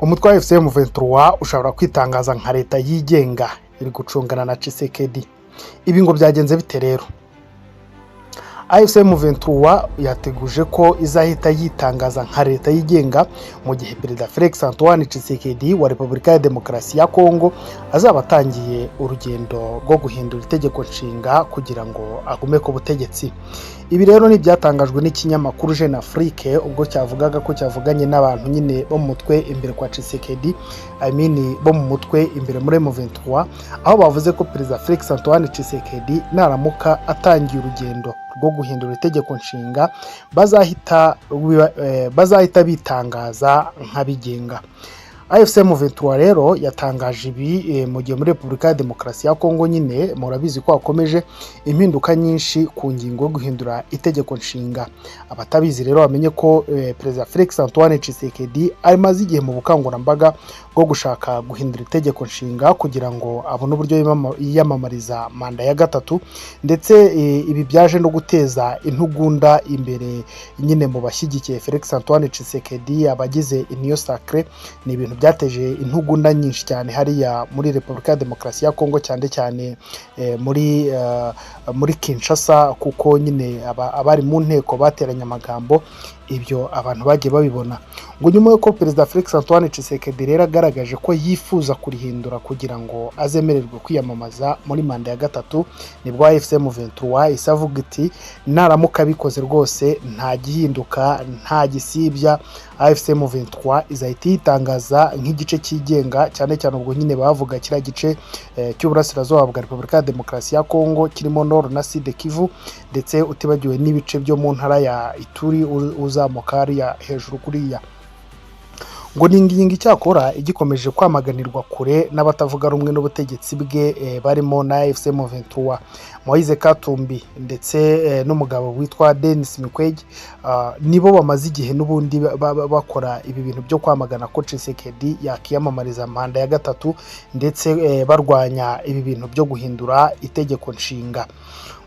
Umutwe wa AFC M23 ushobora kwitangaza nka leta yigenga iri gucungana na Tshisekedi. Ibi ngo byagenze bite rero? AFC M23 yateguje ko izahita yitangaza nka leta yigenga mu gihe Perezida Felix Antoine Tshisekedi wa Repubulika ya Demokarasi ya Kongo azaba atangiye urugendo rwo guhindura itegeko nshinga kugira ngo agume ku butegetsi. Ibi rero ni ibyatangajwe n'ikinyamakuru Jeune Afrique ubwo cyavugaga ko cyavuganye n'abantu nyine bo mu mutwe imbere kwa Tshisekedi, I mean bo mu mutwe imbere muri M23, aho bavuze ko Perezida Felix Antoine Tshisekedi naramuka atangiye urugendo rwo guhindura itegeko nshinga bazahita bitangaza nk'abigenga. AFC M23 rero yatangaje ibi mu gihe muri Repubulika ya Demokarasi ya Kongo nyine murabizi ko hakomeje impinduka nyinshi ku ngingo yo guhindura itegeko nshinga. Abatabizi rero bamenye ko Perezida Felix Antoine Tshisekedi amaze igihe mu bukangurambaga bwo gushaka guhindura itegeko nshinga kugira ngo abone uburyo yiyamamariza manda ya gatatu, ndetse ibi byaje no guteza intugunda imbere nyine mu bashyigikiye Felix Antoine Tshisekedi, abagize Union Sacrée. Ni ibintu byateje intugunda nyinshi cyane hariya muri Repubulika ya Demokarasi ya Kongo, cyane cyane muri Kinshasa, kuko nyine abari mu nteko bateranye amagambo, ibyo abantu bagiye babibona. Ngo nyuma y'uko Perezida Felix Antoine Tshisekedi rero agaragaje ko yifuza kurihindura kugira ngo azemererwe kwiyamamaza muri manda ya gatatu, nibwo AFC M23 isa avuga iti: "Naramuka abikoze rwose nta gihinduka, nta gisibya, AFC M23 izahita yitangaza nk'igice cyigenga." Cyane cyane ubwo nyine bavuga kiriya gice cy'uburasirazuba bwa Repubulika ya Demokarasi ya Kongo kirimo Nord na Sud Kivu, ndetse utibagiwe n'ibice byo mu ntara ya Ituri uzamuka hariya hejuru kuriya. Ngo ni ingingo icyakora igikomeje kwamaganirwa kure n'abatavuga rumwe n'ubutegetsi bwe, barimo na AFC M23, Moise Katumbi ndetse n'umugabo witwa Denis Mukwege. Nibo bamaze igihe n'ubundi bakora ibi bintu byo kwamagana ko Tshisekedi yakiyamamariza manda ya gatatu, ndetse barwanya ibi bintu byo guhindura itegeko nshinga.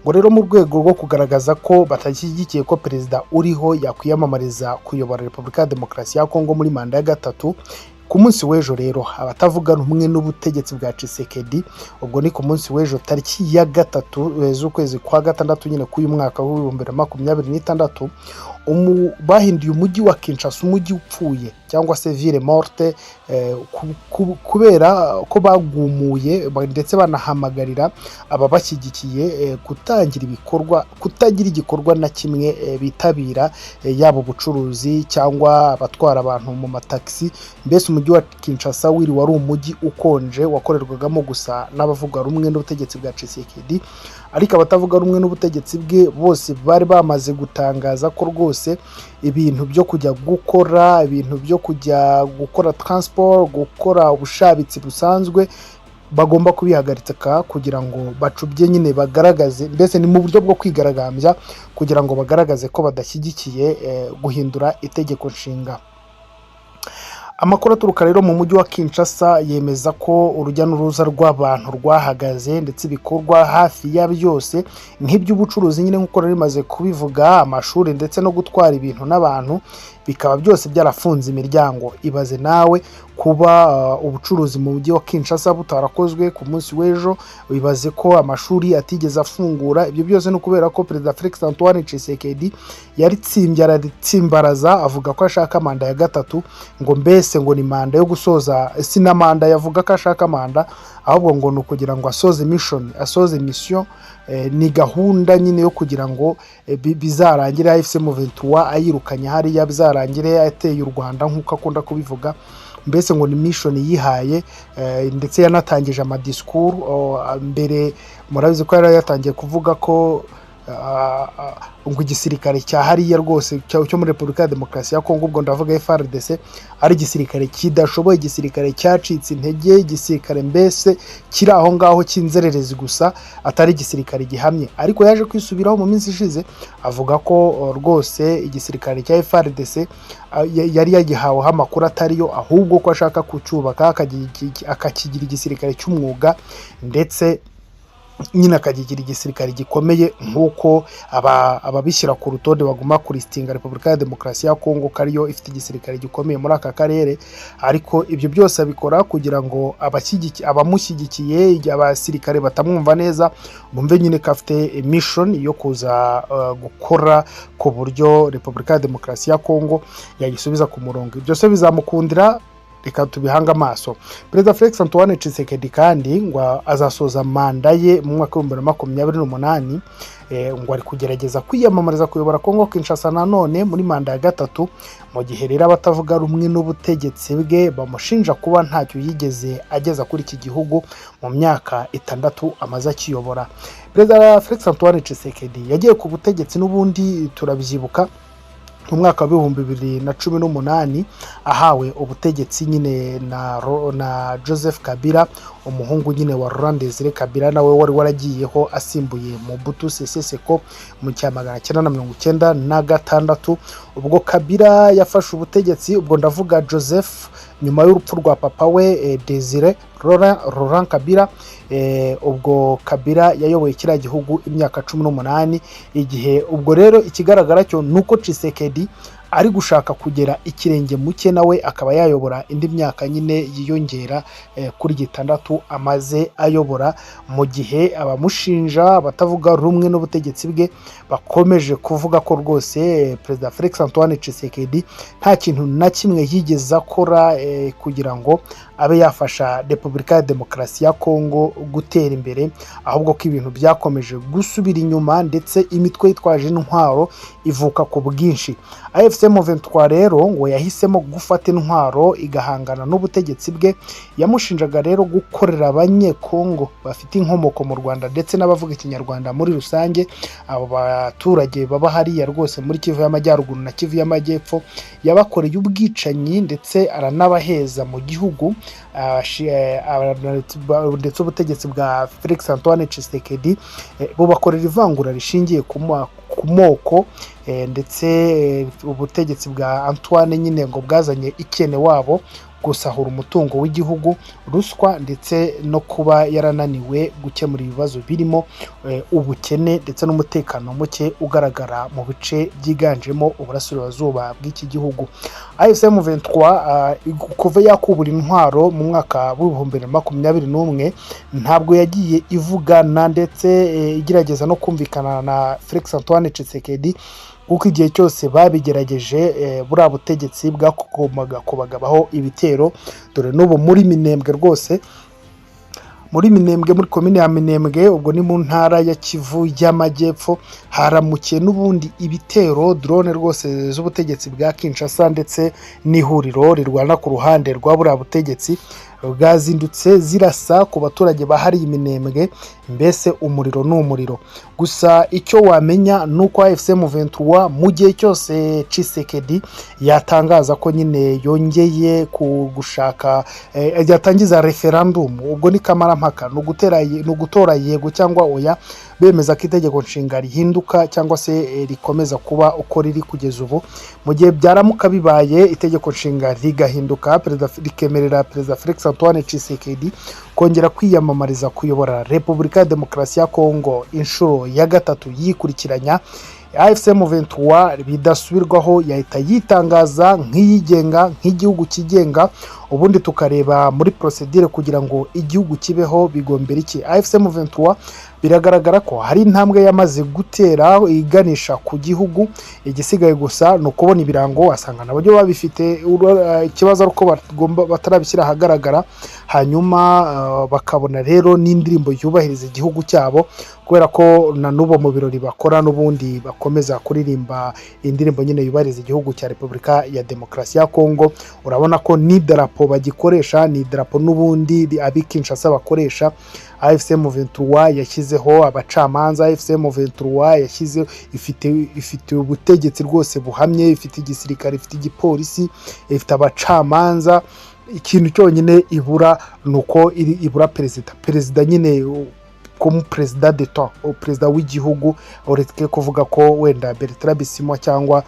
Ngo rero mu rwego rwo kugaragaza ko batashyigikiye ko perezida uriho yakwiyamamariza kuyobora Repubulika ya Demokarasi ya Kongo muri manda ya gatatu, ku munsi w'ejo rero abatavuga rumwe n'ubutegetsi bwa Tshisekedi, ubwo ni ku munsi w'ejo tariki ya 3 z'ukwezi kwa gatandatu nyine k'uyu mwaka wa 2026, bahinduye umujyi wa Kinshasa umujyi upfuye cyangwa se ville morte, kubera ko bagumuye ndetse banahamagarira ababashyigikiye gutangira ibikorwa, kutagira igikorwa na kimwe bitabira, yaba ubucuruzi cyangwa abatwara abantu mu matagisi. Mbese umujyi wa Kinshasa wiriwe wari umujyi ukonje wakorerwagamo gusa n'abavuga rumwe n'ubutegetsi bwa Tshisekedi, ariko abatavuga rumwe n'ubutegetsi bwe bose bari bamaze gutangaza ko rwose ibintu byo kujya gukora, ibintu byo kujya gukora transport, gukora ubushabitsi busanzwe bagomba kubihagarika kugira ngo bacubye nyine bagaragaze, mbese ni mu buryo bwo kwigaragambya kugira ngo bagaragaze ko badashyigikiye guhindura itegeko nshinga. Amakuru aturuka rero mu mujyi wa Kinshasa yemeza ko urujya n'uruza rw'abantu rwahagaze, ndetse ibikorwa hafi ya byose nk'iby'ubucuruzi nyine nk'uko nari rimaze kubivuga, amashuri ndetse no gutwara ibintu n'abantu bikaba byose byarafunze imiryango. Ibaze nawe kuba ubucuruzi mu mujyi wa Kinshasa butarakozwe ku munsi w'ejo, ibaze ko amashuri atigeze afungura. Ibyo byose ni ukubera ko Perezida Felix Antoine Tshisekedi yaritsimbye aratsimbaraza, avuga ko ashaka manda ya gatatu. Ngo mbese ngo ni manda yo gusoza, si na manda yavuga ko ashaka manda, ahubwo ngo ni ukugira ngo asoze mission, asoze mission. Ni gahunda nyine yo kugira ngo bizarangire AFC M23 ayirukanye hariya, bizarangire ateye u Rwanda nk'uko akunda kubivuga. Mbese ngo ni mission yihaye, ndetse yanatangije amadisikuru mbere. Murabizi ko yari yatangiye kuvuga ko ngo igisirikare cya hariya rwose cyo muri Repubulika ya Demokarasi ya Kongo, ubwo ndavuga FARDC, ari igisirikare kidashoboye, igisirikare cyacitse intege, igisirikare mbese kiri aho ngaho cy'inzererezi gusa, atari igisirikare gihamye. Ariko yaje kwisubiraho mu minsi ishize, avuga ko rwose igisirikare cya FARDC yari yagihaweho amakuru atariyo, ahubwo ko ashaka kucyubaka akakigira igisirikare cy'umwuga ndetse Nyine akakigira igisirikare gikomeye nk'uko ababishyira ku rutonde baguma kulistinga Repubulika ya Demokarasi ya Kongo ko ariyo ifite igisirikare gikomeye muri aka karere. Ariko ibyo byose abikora kugira ngo abamushyigikiye, igihe abasirikare batamwumva neza, bumve nyine ko afite mission yo kuza gukora ku buryo Repubulika ya Demokarasi ya Kongo yayisubiza ku murongo. Ibyo byose bizamukundira? Reka tubihange amaso. Perezida Felix Antoine Tshisekedi kandi ngo azasoza manda ye mu mwaka w'2028. Ngo ari kugerageza kwiyamamariza kuyobora Kongo Kinshasa nanone muri manda ya gatatu, mu gihe rero abatavuga rumwe n'ubutegetsi bwe bamushinja kuba ntacyo yigeze ageza kuri iki gihugu mu myaka 6 amaze akiyobora. Perezida Felix Antoine Tshisekedi yagiye ku butegetsi n'ubundi, turabyibuka, mu mwaka wa 2018, ahawe ubutegetsi nyine na Joseph Kabila, umuhungu nyine wa Laurent Desire Kabila, nawe wari waragiyeho asimbuye Mobutu Sese Seko mu cya 996. Ubwo Kabila yafashe ubutegetsi, ubwo ndavuga Joseph, nyuma y'urupfu rwa papa we Desire Laurent Kabila. Ubwo Kabila yayoboye kiriya gihugu imyaka 18. Igihe ubwo rero ikigaragara cyo ni uko Tshisekedi ari gushaka kugera ikirenge mu cye, nawe akaba yayobora indi myaka nyine yiyongera kuri 6 amaze ayobora, mu gihe abamushinja, abatavuga rumwe n'ubutegetsi bwe, bakomeje kuvuga ko rwose Perezida Felix Antoine Tshisekedi nta kintu na kimwe yigeze akora kugira ngo abe yafasha Repubulika ya Demokarasi ya Kongo gutera imbere, ahubwo ko ibintu byakomeje gusubira inyuma, ndetse imitwe yitwaje intwaro ivuka ku bwinshi. AFC M23 rero ngo yahisemo gufata intwaro igahangana n'ubutegetsi bwe. Yamushinjaga rero gukorera Abanyekongo bafite inkomoko mu Rwanda ndetse n'abavuga Ikinyarwanda muri rusange, abo baturage baba hariya rwose muri Kivu y'Amajyaruguru na Kivu y'Amajyepfo. Yabakoreye ubwicanyi ndetse aranabaheza mu gihugu, ndetse ubutegetsi bwa Felix Antoine Tshisekedi bubakorera ivangura rishingiye ku moko, ndetse ubutegetsi bwa Antoine nyine ngo bwazanye ikene wabo, gusahura umutungo w'igihugu, ruswa, ndetse no kuba yarananiwe gukemura ibibazo birimo ubukene ndetse n'umutekano muke ugaragara mu bice byiganjemo uburasirazuba bw'iki gihugu. AFC M23 kuva yakubura intwaro mu mwaka w'2021 ntabwo yagiye ivugana ndetse igerageza no kumvikana na Felix Antoine Tshisekedi, kuko igihe cyose babigerageje buriya butegetsi bwakomaga kubagabaho ibitero. Dore n'ubu muri Minembwe rwose, muri Minembwe, muri komine ya Minembwe, ubwo ni mu ntara ya Kivu y'Amajyepfo, haramukiye n'ubundi ibitero, drone rwose z'ubutegetsi bwa Kinshasa ndetse n'ihuriro rirwana ku ruhande rwa buriya butegetsi bwazindutse zirasa ku baturage bahariye Iminembwe. Mbese umuriro ni umuriro gusa. Icyo wamenya ni uko AFC M23, mu gihe cyose Tshisekedi yatangaza ko nyine yongeye gushaka yatangiza referendum, ubwo ni kamarampaka, ni ugutora yego cyangwa oya, bemeza ko itegeko nshinga rihinduka cyangwa se rikomeza kuba uko riri kugeza ubu. Mu gihe byaramuka bibaye, itegeko nshinga rigahinduka, rikemerera Perezida Felix Antoine Tshisekedi kongera kwiyamamariza kuyobora Repubulika ya Demokarasi ya Kongo inshuro ya gatatu yikurikiranya, AFC M23 bidasubirwaho yahita yitangaza nk'iyigenga, nk'igihugu kigenga. Ubundi tukareba muri procédure kugira ngo igihugu kibeho bigombera iki. AFC M23 biragaragara ko hari intambwe yamaze gutera iganisha ku gihugu. Igisigaye gusa ni ukubona ibirango, wasanga nabyo babifite, ikibazo ari uko bagomba batarabishyira ahagaragara. Hanyuma bakabona rero n'indirimbo yubahiriza igihugu cyabo, kubera ko na n'ubu mu birori bakora n'ubundi bakomeza kuririmba indirimbo nyine yubahiriza igihugu cya Repubulika ya Demokarasi ya Kongo. Urabona ko n'idarapo bagikoresha ni idarapo n'ubundi ab'i Kinshasa bakoresha. AFC M23 yashyizeho abacamanza, AFC M23 yashyize ifite ubutegetsi rwose buhamye, ifite igisirikare, ifite igipolisi, ifite abacamanza. Ikintu cyonyine ibura ni uko ibura perezida nyine comme président d'État, perezida w'igihugu, uretse kuvuga ko wenda Bertrand Bisimwa cyangwa